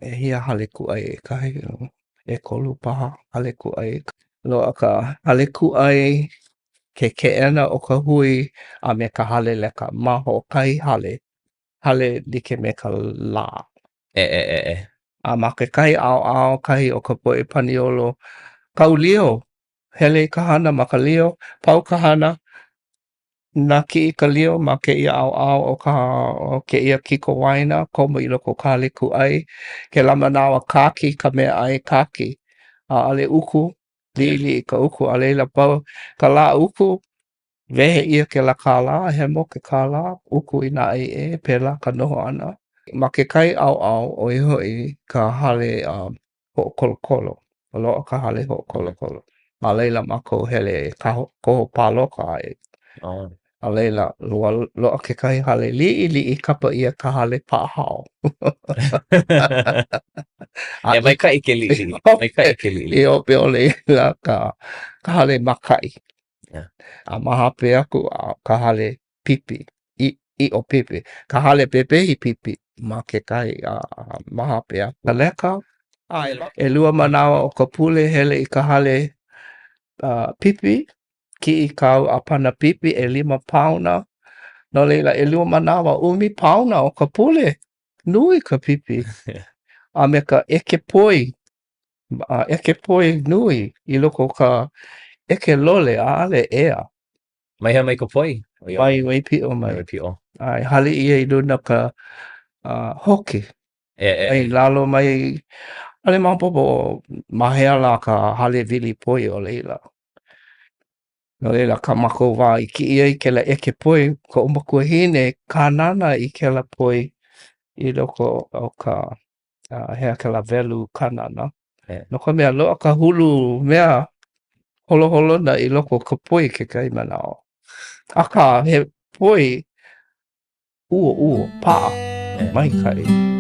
ʻEhia hale kūʻai ʻekahi, ʻekolu paha hale kūʻai. Loaʻa ka hale kūʻai, ke keʻena o ka hui, a me ka hale leka ma hoʻokahi hale, hale like me ka lā. ʻEʻe, ʻeʻe. A ma kekahi ʻaoʻao kahi o ka poʻe Paniolo, kau lio, hele i ka hana ma ka lio, pau ka hana, Nākiʻi ka lio ma kēia ʻaoʻao o ka o kēia kikowaena, komo i loko o ka hale kūʻai. Kēlā manawa kāki ka meaʻai kāki, ʻaʻole uku, liʻiliʻi ka uku, a laila pau ka lā uku, wehe ʻia kēlā kālā, hemo ke kālā, uku i nā ʻaiʻē, pēlā ka noho ʻana. Ma kekahi ʻaoʻao, ʻo ia hoʻi ka hale hoʻokolokolo. Loaʻa ka hale hoʻokolokolo. Ma laila mākou hele e koho pāloka ai. Oh. A laila, ua loaʻa kekahi hale liʻiliʻi kapa ʻia ka hale paʻahao. E maikaʻi ke liʻiliʻi. Maikaʻi ke liʻiliʻi. I hope o laila ka, ka hale mākaʻi. Yeah. A ma hope aku a ka hale pipi, ʻiʻo pipi, ka hale pepehi pipi ma kekahi a ma hope aku. Ka leka, ʻelua manawa o ka pule hele i ka hale pipi, kiʻi kāu ʻāpana pipi ʻelima paona, no laila ʻelua manawa ʻumi paona o ka pule, nui ka pipi. A me ka ʻeke poi, ʻeke poi nui i loko o ka ʻeke lole, ʻaʻole ʻea. Mai hea mai ka poi? Mai Waipiʻo mai. Mai Waipiʻo. ʻAe, hali ʻia i luna ka uh, hoki. E, e. Mai lalo mai, ʻaʻole maopopo ma hea lā ka hale wili poi o laila. No laila, ka mākou wā i kiʻi ai kēlā ʻeke poi, koʻu makuahine kānana i kēlā poi i loko o ka uh, hea kēlā welu kānana. Yeah. No ka mea, loaʻa ka hulu mea holoholona i loko o ka poi kekahi manawa. Akā, he poi ʻuoʻuo, paʻa, Yeah. maikaʻi.